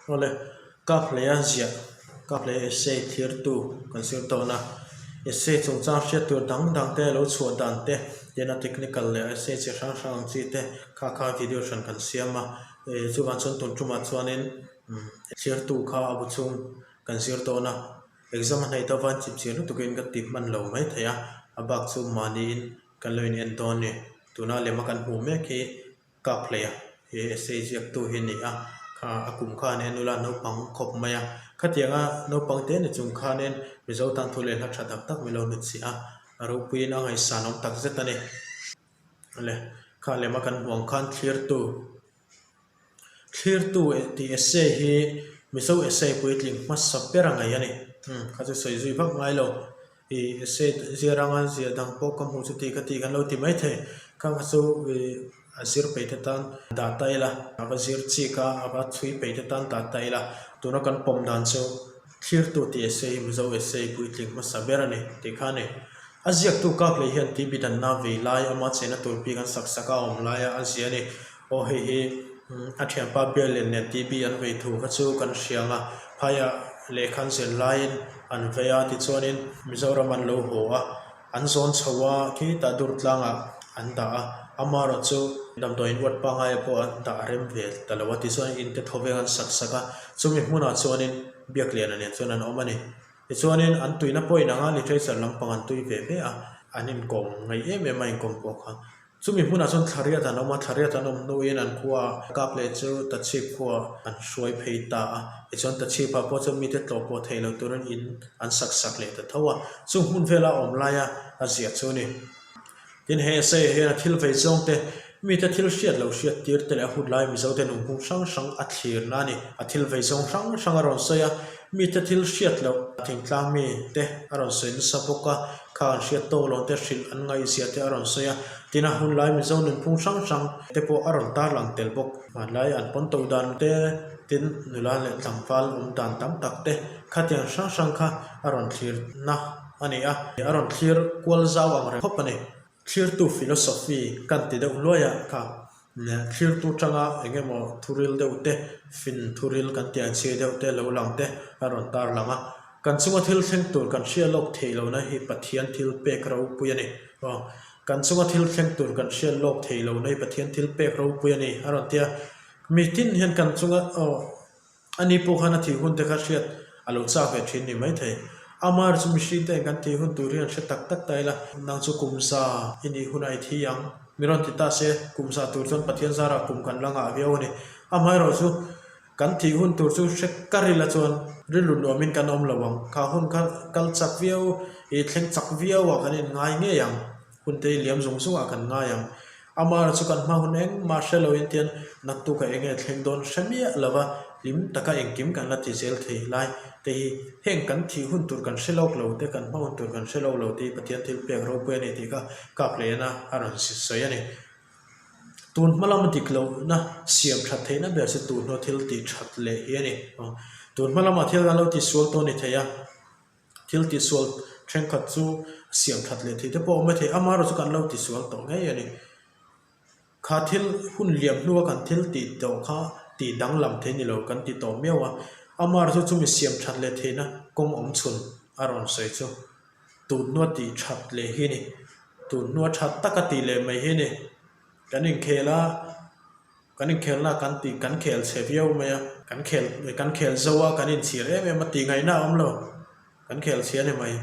Awle, Kaphleia ziah, Kaphleia essay thirtu kan zir dawn a. Essay chungchang hriat tur dang dang te lo chhuah dan te, tena technical leh essay chi hrang hrang ang chi te kha kha video hran kan siam a. Chuvang chuan tun tumah chuanin thirtu kha a bu chhung kan zir dawn a. Exam a hnaih deuh va chipchiar lutukin ka ti hman lo mai thei a, a bak chu mahniin kan lo in en dawn a ni. Tuna lema kan hmuh mek hi Kap hlei a, he essay ziaktu hi a ni a, kha a kum khan en ula naupang khawp mai a, khatianga naupang te ni chung khanin Mizo tan thu leh hla tha tak tak min lo hnutchhih a, a ropuiin a ngaihsan awm tak zet a ni. Le, kha lema kan hmuh ang khan thlirtu, thlirtu tih essay hi Mizo essay puitling hmasa ber a ngaih a ni. Umm, kha chu sawi zui vak ngai lo. Ih set zir anga zia dang pawh ka hmuh chu tih ka tih kan lo ti mai thei. Khang kha chu ih a zir peih te tan dah ta ila, a va zir chik a, a va chhui peih te tan dah ta ila. Tuna kan pawm dan chu thlirtu tih essay hi Mizo essay puitling hmasa ber a ni tih kha a ni. A ziaktu kap leh hian tih bidanna vei lai ama chena tur bik an sak sak a awm laia a zia a ni. Aw hei hi a thianpa Bialin nen TB an vei thu kha chu kan hria ang a, phaiah lehkha an zir laiin an vei a tichuanin Mizoram an lo haw a, an zawn chho a khitah Durtlangah an dah a, amaherawh chu damdawiin uat pangaia pawh an dah rem ve ta lo a tichuan in te thaw veng an sak sak a, chumi hmunah chuanin Biakliana nen chuan an awm a ni. Tichuanin an tuina pawh inang a literature lampang an tui ve ve a, an inkawm ngaih em em a inkawm pawh kha. Chumi hmunah chuan thlariat an awm a, thlariat an awm hnuin an khua kap leh chu Tachhip khua an hruai phei ta a. Tichuan Tachhipah pawh chuan mite tlawh pawh thei lo turin in an sak sak leh ta tho a. Chung hmun vela awm laia a ziah chu a ni. Tin, he essay ah hian a thil vei zawng te, mite thil hriat lo hriat tir te leh a hun lai Mizote nunphung hrang hrang a thlirna a ni. A thil vei zawng hrang hrang a rawn sawi a, mite thil hriat loh thingtlang mite a rawn sawi nasa bawk a. Kha an hriat tawk lo te hrilh an ngaihzia te a rawn sawi a, tin a hunlai Mizo nunphung hrang hrang te pawh a rawn tarlang tel bawk. Hmanlai an pawn to dan te, tin nula leh tlangval awm dan tam tak te khatiang hrang hrang kha a rawn thlirna a ni a, a rawn thlir kual zau ang reng khawp a ni. Thlirtu philosophy kan ti deuh hluai a kha Thlirtu tanga eng emaw thuril deuh te, fin thuril kan tih ang chi deuh te lo lang te a rawn tar lang a. Kan chunga thil thleng tur kan hria lawk theih lohna hi Pathian thil pek ropui a ni. Aw, kan chunga thil thleng tur kan hria lawk theih lohna hi Pathian thil pek ropui a ni a rawn ti a. Mitin hian kan chunga aw. Ani pawh khan a thih hun te kha hriat a lo chak ve thin ni maithei. Amar chu mihring te kan thih hun tur hi an hre tak tak ta ila, nang chu kum za i nih hunah i thi ang. Mi rawn ti ta se, kum za tur chuan Pathian zarah kum kan la ngah viau a ni. Amaherawh chu kan thih hun tur chu hre kar ila chuan rilru nuamin kan awm lo ang. Kha hun kha kal chak viau, i thleng chak viau ah kan inngai ngei ang. Hun te i liam zung zung ah kan ngai ang. Amara chu kan hma hun engmah hre loin tian naktuk a enge thleng dawn hre miah lova hlim taka engkim kan la ti zel thei lai te hi heng kan thih hun tur kan hre lawk lo te kan hma hun tur kan hre lawk lo te hi Pathian thil pek ropui a ni tih kha kap leh ena a rawn sawi a ni. Tun hma lama dik lohna siam that theihna ber chu tun hnu thil tih that leh hi a ni. Tun hma lamah thil kan lo tisual tawh a ni thei a. Thil tihsual thenkhat chu siam that leh thei te pawh a awm maithei, amaherawh chu kan lo tisual tawh ngei a ni. Kha thil hun liam hnua kan thil tih tawh kha tih danglam thei ni lo kan ti tawh miau a, amaherawh chu chumi siam that leh theihna kawng awm chhun a rawn sawi chu tun hnua tih that leh hi a ni. Tun hnua that taka tih leh mai hi a ni. Kan inkhel a. Kan inkhelna kan tih kan khel chhe viau mai a, kan khel kan khel zo a, kan inchhir em em a tih ngaihna a awm lo, kan khel chhia a ni mai.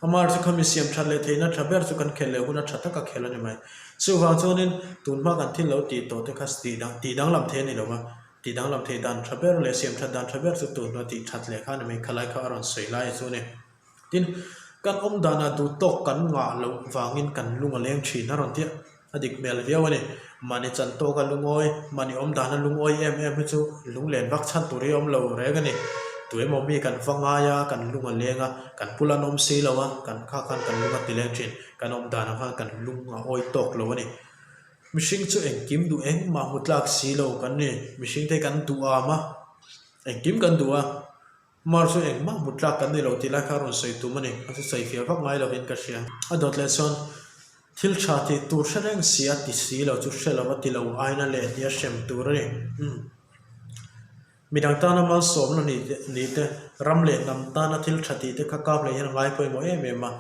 Amar chu khami siam that leh theihna tha ber chu kan khel leh huna tha taka khel a ni mai. Chuvang chuanin tunhma kan thil lo tih tawh te kha tih dang tih danglam thei a ni lo va, tih danglam theih dan tha ber leh siam that dan tha ber chu tunhma tih that leh kha a ni mai, khalai kha a rawn sawi lai chu a ni. Tin, kan awm danah duh tawk kan ngah loh vangin kan lung a leng thin a rawn ti a, a dik hmel viau a ni. Mahni chan tawka lungawi, mahni awm dana lungawi em em hi chu lunglen vak chhan tur hi a awm lo reng a ni. Tu emaw mi kan va ngai a, kan lung a leng a, kan pul an awm si lo a, kan kha khan kan lung a ti leng thin, kan awm danah khan kan lung a awi tawk lo a ni. Mihring chu engkim duh engmah hmu tlak si lo kan ni, mihring te hi kan duh am a, engkim kan duh a. Mar chu engmah hmu tlak kan ni lo tih lai kha a rawn sawi tum a ni. A chu sawi fiah vak ngai lovin ka hria. A dawt leh chuan thil tha tih tur hre reng si a ti si lo chu hre lo a ti lo aina leh hnia hrem tur a ni. Umm. Midang tana malsawmna ni ni te, ram leh hnam tana thil tha tih te kha kap leh hian a ngai pawimawh em em a.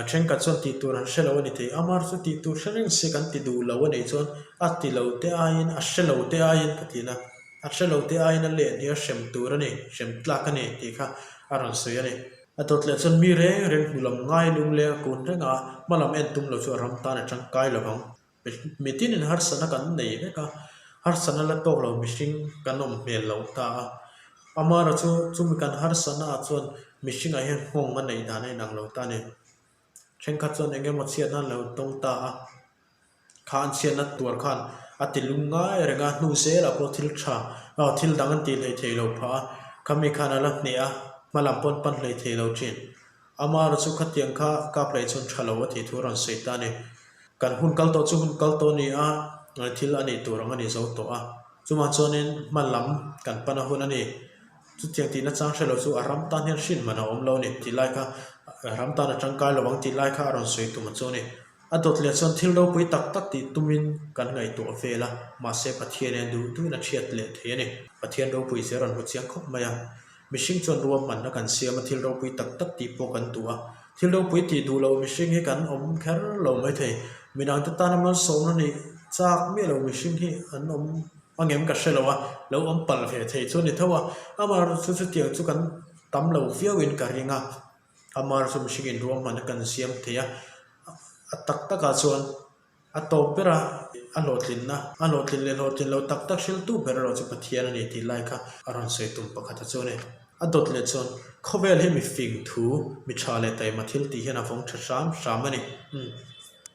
Thenkhat chuan tih tur an hre lo a ni thei. Amar chu tih tur hre reng se kan ti duh lo a nih chuan a ti lo te aiin, a hre lo te aiin ka ti na. A hre lo te aiin a leh hnih a hrem tur a ni, hrem tlak a ni tih kha a rawn sawi a ni. A dawt leh chuan mi reng reng hnu lam ngai lung leng a kun reng a, hma lam en tum lo chu a ram tan a tangkai lo vang. Mi tinin harsatna kan nei vek a, harsatna la tawk lo mihring kan awm hmel lo ta a. Amara chu chumi kan harsatna ah chuan mihringah hian nghawng a neih dan a inang lo ta a ni. Thenkhat chuan eng emaw chhiatna an lo tawng ta a, kha an chhiatna tuar khan a ti lung ngai reng a, hnu zelah pawh thil tha thil dang an tih hleih theih lo phah a, khami khan a la hneh a, hma lam pawn pan hleih theih lo thin. Amara chu khatiang kha kap leh chuan tha lo a tih thu a rawn sawi ta a ni. Kan hun kal tawh chu hun kal tawh a ni a, thil a nih tur ang a ni zo tawh a. Chumah chuanin hma lam kan pan a hun a ni. Chutiang tihna chang hre lo chu a ram tan hian hrin man a awm lo a ni tih lai kha, ram tan a tangkai lo ang tih lai kha a rawn sawi tum a chu a ni. A dawt leh chuan thil ropui tak tak tih tumin kan ngaihtuah vel a, mahse Pathian hian duh duhin a thiat leh thei a ni. Pathian ropui zia rawn hmu chiang khawp mai a. Mihring chuan ruahmanna kan siam a, thil ropui tak tak tih pawh kan duh a. Thil ropui tih duh lo mihring hi kan awm kher lo mai thei. Midangte tana malsawmna nih chak miah lo mihring hi an awm angem ka hre lo a, lo awm palh ve thei chu a ni tho a. Amaherawhchu chu chutiang chu kan tam lo viauin ka ring a. Amar chu mihringin ruahmanna kan siam thei a, a tak takah chuan a tawp ber a, a hlawhtlinna, a hlawhtlin leh hlawhtlin lo tak tak hriltu ber erawh chu Pathian a ni tih lai kha a rawn sawi tum pakhat a chu a ni. A dawt leh chuan khawvel hi mi fing thu, mi tha leh taima thil tih hian a vawng tha hram hram a ni. Umm.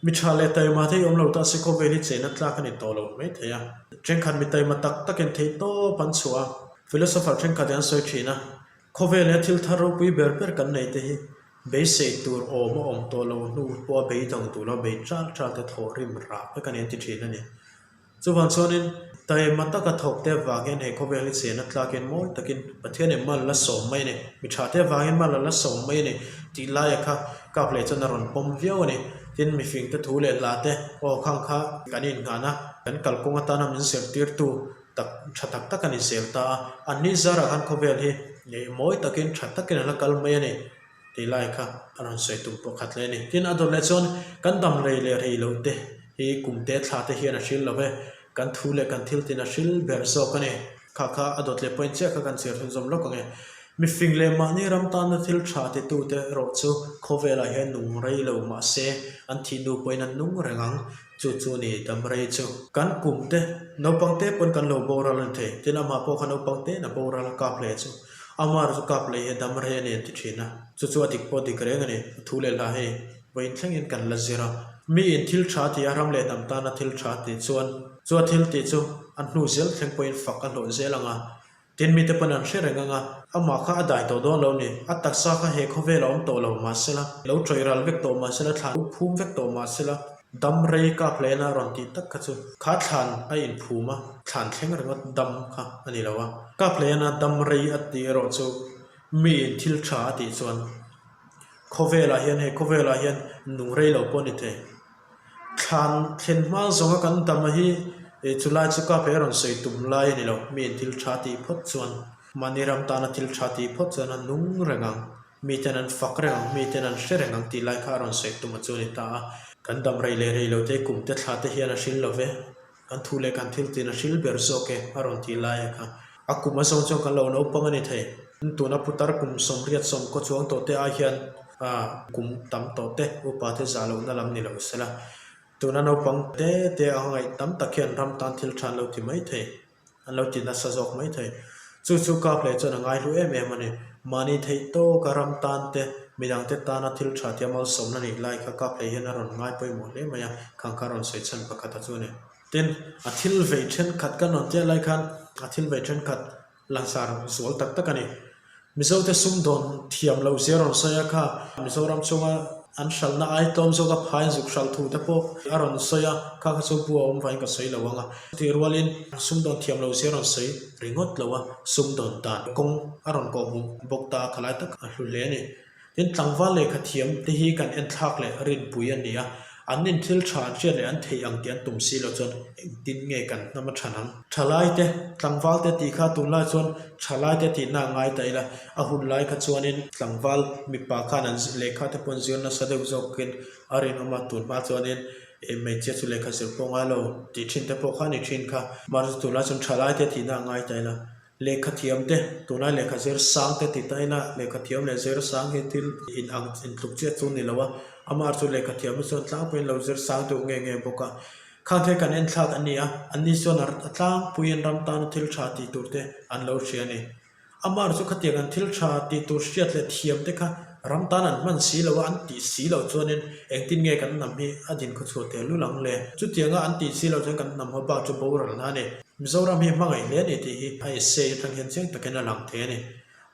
Mi tha leh taima te hi awm lo ta se khawvel hi chena tlak a ni tawh lo mai thei a. Thenkhat mi taima tak takin theihtawp an chhuah a, philosopher thenkhat hi an sawi thin a, Khawvel he thil thar ropui ber ber kan nei te hi beisei tur awm a awm tawh lo hnu pawha beidang tur a bei ṭal ṭal te thawh rim rah vek a ni an ti ṭhin a ni. Chuvang chuanin taima taka thawk te avang hian he khawvel hi chena tlakin mawi takin Pathianin mal la sawm mai a ni, mi ṭha te avangin mal a la sawm mai a ni tih laia kha kap leh chuan a rawn pawm viau a ni. Tin, mifingte thu leh hla te aw khang kha kan innghahna kan kalkawng atana min zirtirtu tak tha tak tak a ni zel ta a, an ni zarah khan khawvel hi mawi takin tha takin a la kal mai a ni tih lai kha a rawn sawi tum pakhat leh a ni. Tin, a dawt leh chuan kan dam rei leh rei loh te hi kum te thla te hian a hril lo ve, kan thu leh kan thil tin a hril ber zawk a ni. Kha kha a dawt leh point chiah kha kan chhiar chhunzawm lawk ang e. Mifing leh mahni ram tana thil tha titute erawh chu khawvelah hian nung rei lo mahse an thih hnu pawhin an nung reng ang. Chu chu ni dam rei chu. Kan kum te, naupang te pawn kan lo boral a ni thei. Tin, amah pawh kha naupang te in a boral a kap hle chu. Amah chu kap leh hi a dam rei a ni an ti thin a. Chu chu a dik pawh dik reng a ni. A thu leh hla hei vawiin thlengin kan la zir a. Mi in thil tha ti a, ram leh hnam tana thil tha tih chuan chu a thil tih chu a hnu zel thleng pawhin fak a hlawh zel ang a. Tin mite pawn an hre reng ang a, amah kha a dai tawh dawn lo ni. A taksa kha he khawvel a awm tawh lo mahsela, lo tawih ral vek tawh mahsela, thlan lo phum vek tawh mahsela, dam rei kap hle na rawn tih tak kha chu kha thlan a inphum a, thlan thleng ringawt dam kha a ni lo a. Kap hle na dam rei a tih erawh chu miin thil tha a tih chuan khawvelah hian hei khawvelah hian nung rei lo pawh a ni thei. Thlan thlen hma zawnga kan dam a hi chulai chu ka pe rawn sawi tum lai a ni lo. Miin thil tha tih phawt chuan mahni ram tana thil tha tih phawt chuan a nung reng ang, miten an fak reng ang, miten an hre reng ang tih lai kha a rawn sawi tum a chu a ni ta a. Kan dam rei leh rei lo te kum te thla te hian a hril lo ve. Kan thu leh kan thil tin a hril ber zawk e, a rawn tih lai a kha. A kum a zawng chuan kan lo naupang a ni thei. Tuna putar kum 80 sawmkaw chuang tawh te ai hian kum tam tawh te, upa te zah lohna lam ni lo sela. Tuna naupang te te a ngaih tam tak hian ram tan thil tha an lo ti mai thei. An lo ti nasa zawk mai thei. Chu chu kap leh chuan a ngaihlu em em a ni. Mahni theih tawka ram tan te, midangte tana thil tha tia malsawmna nih lai kha kap leh hian a rawn ngai pawimawh hle mai a, khang kha a rawn sawi chhan pakhat a chu a ni. Tin, a thil vei thenkhat kan rawn tia lai khan a thil vei thenkhat langsar zual tak tak a ni. Mizote sumdawn thiam loh zia rawn sawi a kha Mizoram chunga an hralhna ai tlawm zawk a phai zuk hralh thu te pawh a rawn sawi a, kha kha chu bu a awm vangin ka sawi lo ang a. Chutih rualin sumdawn thiam loh zia rawn sawi ringawt lo a, sumdawn dan kawng a rawn kawhhmuh bawk ta a, khalai tak a hlu hle a ni. Tin, tlangval lehkha thiam te hi kan enthlak leh rinpui a ni a. An in thil tha an hriat leh an theih ang tih an tum si loh chuan engtin nge kan hnam a than ang? Thalaite, tlangvalte tih kha tunlai chuan thalaite tihna a ngai ta ila, a hun lai kha chuanin tlangval mipa khan an lehkha te pawh an zir nasa deuh zawkin a rinawm a, tun hma chuanin hmeichhia chu lehkha zir pawh ngai lo tih thin te pawh kha a ni thin kha. Mahse tunlai chuan thalaite tihna a ngai ta ila, Lehkha thiam te, tunlai lehkha zir sang te ti ta ila, lehkha thiam leh zir sang hi thil in ang intluk chiah chu ni lo a, amah chu lehkha thiam hi chuan tlangpuiin lo zir sang deuh nge nge bawk a. Khang thil kan en thlak an ni a, anni chuan a tlangpuiin ram tana thil tha tih tur te an lo hria a ni. Amah chu khatiang an thil tha tih tur hriat leh thiam te kha ram tan an hman si lo a, an tih si loh chuanin engtin nge kan hnam hi a din khawchhuah teh lul ang le? Chutianga an tih si loh chuan kan hnam ho bak chu boral na a ni. Mizoram hi hmangaih hle a ni tih hi a essay atang hian chiang takin a lang thei a ni.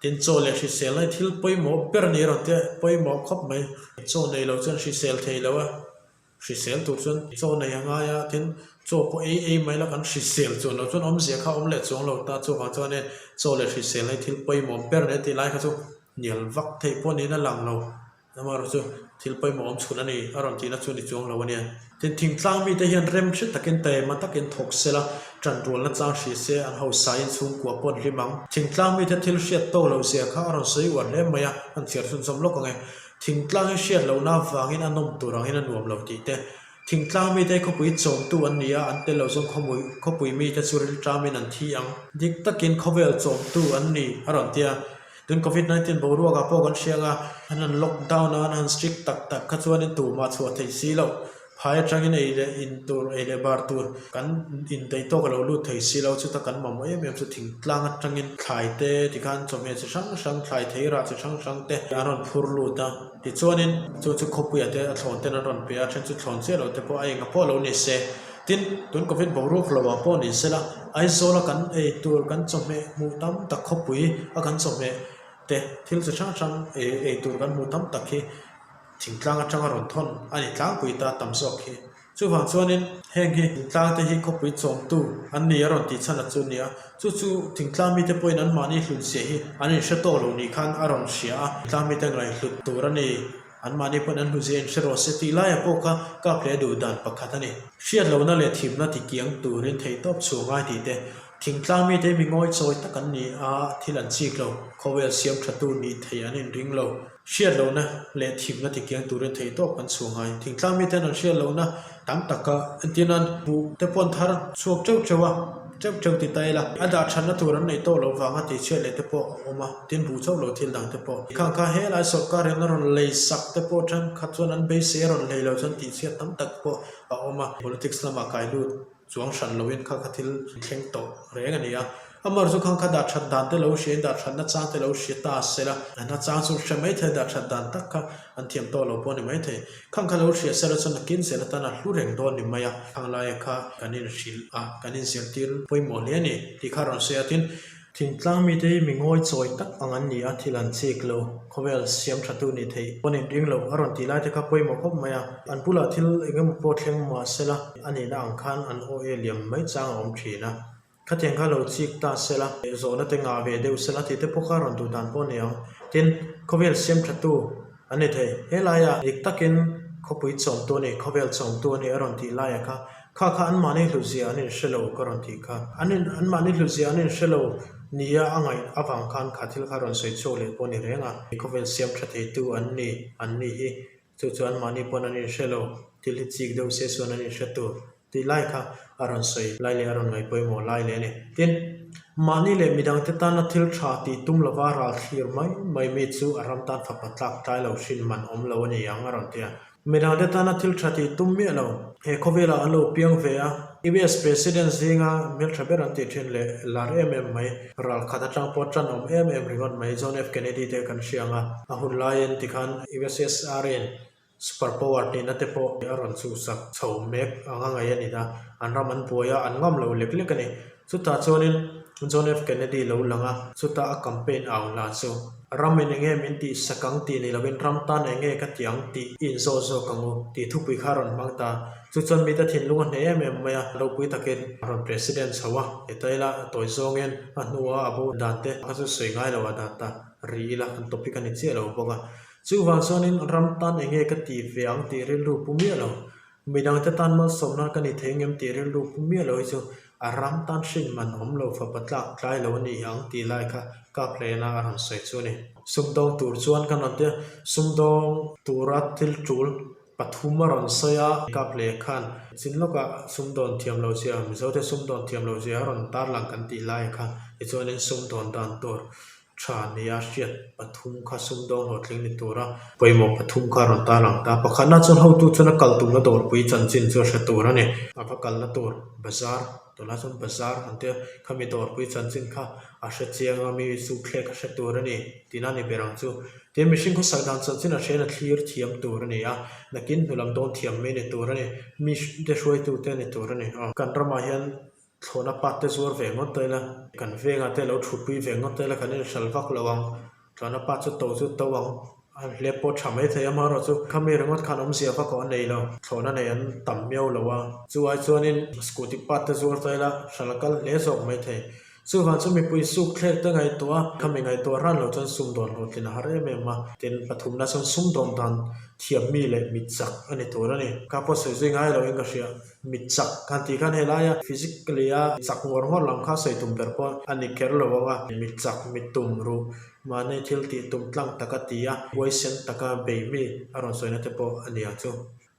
Tin, chaw leh hrisel hi thil pawimawh ber a ni rawn tia pawimawh khawp mai. Chaw nei lo chuan hrisel thei lo a, hrisel tur chuan chaw nei a ngai a, tin chaw pawh ei ei mai la kan hrisel chuan lo chuan awmzia kha awm leh chuang lo ta. Chuvang chuan chaw leh hrisel hi thil pawimawh ber a ni a tih lai kha chu hnial vak theih pawh niin a lang lo. Amaherawh chu thil pawimawh awm chhun a ni, a rawn tihna chu ni chuang lo a nia. Tin, thingtlang mite hian rem hre takin taima takin thawk se la, ṭanrualna chang hri se, an hausain chhungkua pawh an hlim ang. Thingtlang mite thil hriat tawk loh zia kha a rawn sawi uar hle mai a, an chhiar chhunzawm lawk ang e. Thingtlang hi hriat lohna avangin a nawm tur angin a nuam lo tih te. Thingtlang mite khawpui chawmtu an ni a, an tel lo zawng khawpui mite chu rilṭamin an thi ang. Dik takin khawvel chawmtu an ni, a rawn ti a. Tun Covid 19 boruak ah pawh kan hria ang a, an han lock down a, an han strict tak tak kha chuanin tumah chhuah theih si loh. Phai atangin ei leh in tur, ei leh bar tur kan indaih tawk a lo lut thei si lo, chuta kan mamawh em em chu thingtlang atangin thlai te tikhan chawhmeh chi hrang hrang, thlai thei rah chi hrang hrang te an rawn phur lut a. Tichuanin chu chu khawpuiah te a thlawn ten an rawn pe a, then chu thlawn chiah lo te pawh a enga pawh lo ni se. Tin, tun Covid boruak lo ah pawh ni sela, Aizawl a kan ei tur kan chawhmeh hmuh tam tak khawpui a kan chawhmeh te thil chi hrang hrang ei ei tur kan hmuh tam tak hi thingtlang atanga rawn thawn a ni tlangpui ta tam zawk hi. Chuvang chuanin heng hi thingtlang te hi khawpui chawmtu an ni a rawn tih chhan a chu nia. Chu chu thingtlang mite pawhin anmahni hlutziah hi an inhre tawk lo ni khan a rawn hria a, thingtlang mite ngaihhlut tur a ni. Anmahni pawn an hluzia in hre rawh se tih laiah pawh kha kap leh duh dan pakhat a ni. Hriat lohna leh thimna ti kiang turin theihtawp chhuah ngai tih te, thingtlang mite mi ngawi chawi tak an ni a, thil an chik lo, khawvel siam thatu nih theih an inring lo. Hriat lohna leh thimna ti kiang turin theihtawp kan chhuah ngai. Thingtlang miten an hriat lohna tam taka entir nan buh te pawh an thar chhuak teuh teuh a, teuh teuh ti ta ila, a dah thatna tur an neih tawh loh vanga tihchhiat leh te pawh a awm a. Tin buh chauh lo thil dang te pawh. Khang kha helai sawrkar in a rawn lei sak te pawh thenkhat chuan an beisei a rawn lei lo chuan tihchhiat tam tak pawh a awm a. Politics lamah kai lut chuang hran loin kha kha thil thleng tawh reng a ni a. Amar chu khang kha dah that dan te lo hria in dah that na chang te lo hria ta se la, a na chang chu hre mai thei a dah that dan tak kha an thiam tawh lo pawh a ni mai thei. Khang kha lo hria se la chuan a kin zel atan a hlu reng dawn ni mai a. Khang laia kha kan inhrilh a, kan inzirtir pawimawh hle a ni tih kha a rawn sawi a. Tin, Thingtlang mite hi mi ngawi chawi tak ang an ni a, thil an chik lo, khawvel siam thatu ni theih pawn in ring lo a rawn tih lai te kha pawimawh khawp mai a, an bulah thil eng emaw pawh thleng mah sela a nihna ang khan an aw e liam mai chang a awm thin a, khatiang kha lo chik ta sela, zawhna te ngah ve deuh sela tih te pawh kha rawn duh dan pawh a ni ang. Tin, khawvel siam thatu an ni thei. He laiah dik takin khawpui chawmtu a ni, khawvel chawmtu a ni a rawn tih laiah kha Kha kha anmahni hlutzia an inhre lo ka rawn tih kha. An in anmahni hlutzia an inhre lo nia a ngaih avang khan kha thil kha rawn sawi chhuak leh pawh a ni reng a. Khawvel siam tha theitu an ni an ni hi chu chu anmahni pawn an inhre lo thil hi chik deuh se chuan an inhre tur tih lai kha a rawn sawi lai leh a rawn ngaih pawimawh lai leh a ni. Tin, mahni leh midangte tana thil tha tih tum lova ral thlir mai mai mi chu a ram tan fapa tlak tlai lo hrin man awm lo a ni ang a rawn ti a. Midangte tana thil tha tih tum miah lo. He khawvelah an lo piang ve a. US President zinga hmeltha ber an tih thin leh lar em em mai, ral khat atang pawh tan awm em em ringawt mai John F Kennedy te kan hria ang a. A hun laiin tikhan USSR in super power tihna te pawh a rawn chhuhsak chho mek anga ngaih a ni ta. An ram an buai a, an ngam lo lek lek a ni. Chutah chuanin John F Kennedy lo lang a, chutah a campaign au hla chu, Ramin enge min tih sak ang tih ni lovin ram tan enge ka ti ang tih i inzawh zawk ang u tih thupui kha a rawn hmang ta. Chu chuan mite thinlung a hneh em em mai a, ropui takin a rawn president chho a, heta ila a tawi zawngin a hnua a bo dan te kha chu sawi ngai lo a dan ta ri ila kan topic a ni chiah lo bawk a. Chuvang chuanin ram tan enge ka ti ve ang tih rilru pu miah lo. Midangte tan malsawmna ka ni thei ngem tih rilru pu miah lo hi chu a ram tan hrin man awm lo fapa tlak tlai lo a ni ang tih lai kha kap hlena a rawn sawi chu a ni. Sumdawng tur chuan kan rawn tia, sumdawng tura thil tul pathum a rawn sawi a, kap hle khan chin lawkah sumdawn thiam lo zia, Mizote sumdawn thiam lo zia a rawn tarlang kan tih lai kha tichuanin sumdawn dan tur Tha nia hriat pathum kha sumdawng hlawhtling ni tura pawimawh pathum kha a rawn tarlang ta. Pakhatna chuan hotu chuan a kal tumna dawrpui chanchin chu a hre tur a ni. A va kalna tur bazar, tunlai chuan bazar an tia, khami dawrpui chanchin kha a hre chiang a, mi zu thlek a hre tur a ni tihna a ni ber ang chu. Tin, mihring khawsak dan chanchin a hriain a thlir thiam tur a ni a, nakin hnulam dawn thiam mai ni tur a ni, mi te hruaitute a ni tur a ni. Kan ramah hian Thlawhna pat te zuar ve ngawt ila, kan vengah te lo thutpui ve ngawt ila kan inhral vak lo ang. Thlawhna pat chu to chu to ang, a hlep pawh tha mai thei a, amaherawh chu khami ringawt khan awmzia vak awh a nei lo, thlawhna nei an tam miau lo a. Chu ai chuanin scooty pat te zuar ta ila hral a kal hle zawk mai thei. Chuvang chu mipui suk thlek te ngaihtuah a, khami ngaihtuah ran lo chuan sumdawn hlawhtlin a har em em a. Tin, pathumna chuan sumdawn dan thiam mi leh mit chak a ni tur a ni. Ka pawh sawi zui ngai loin ka hria. Mit chak kan tih khan helaia physically a chak ngawr ngawr lam kha sawi tum ber pawh a ni kher lo ang a, mit chak, mit tum ruh, mahni thil tih tum tlang taka ti a, huaisen taka bei mi a rawn sawina te pawh a ni ang chu.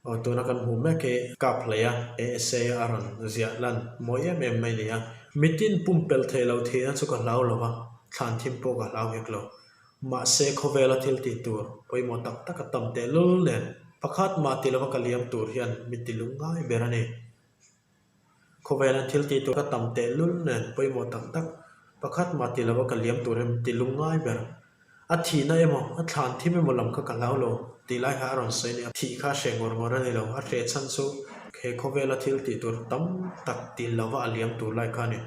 Aw tuna kan hmuh mek hi kap hlei a, he essay a rawn ziah lan mawi em em mai a ni a. Mitin pumpelh theih loh thihna chu ka hlau lo va, thlan thim pawh ka hlau hek lo. Mahse, khawvela thil tih tur pawimawh tak tak a tam tehlul nen pakhat mah ti lova ka liam tur hian mi ti lung ngai ber a ni. Khawvelan thil tih tur a tam tehlul nen pawimawh tak tak pakhat mah ti lova ka liam tur hian mi ti lung ngai ber. A thihna emaw, a thlan thim emaw lam kha ka hlau lo tih lai kha a rawn sawi a ni. Thih kha a hreh ngawr ngawr a ni lo. A hreh chhan chu he khawvela thil tih tur tam tak ti lova a liam tur lai kha a ni.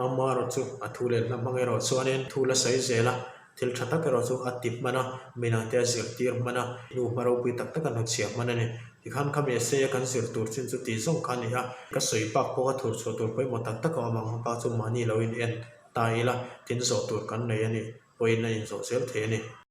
Amaherawh chu a thu leh hla hmang erawh chuanin thu la sawi zel a, thil tha tak erawh chu a ti hman a, minangte a zirtir hman a, hnu hma ropui tak tak a hnutchhiah hman a ni. Tikhan khami a sei a kan zir tur chin chu tih zawng kha a ni a, ka sawi bak pawh ka thur chhuah tur pawimawh tak tak a awm ang, bak chu mahni lo in en ta ila, tin zawh tur kan nei a nih pawhin a inzawh zel thei a ni.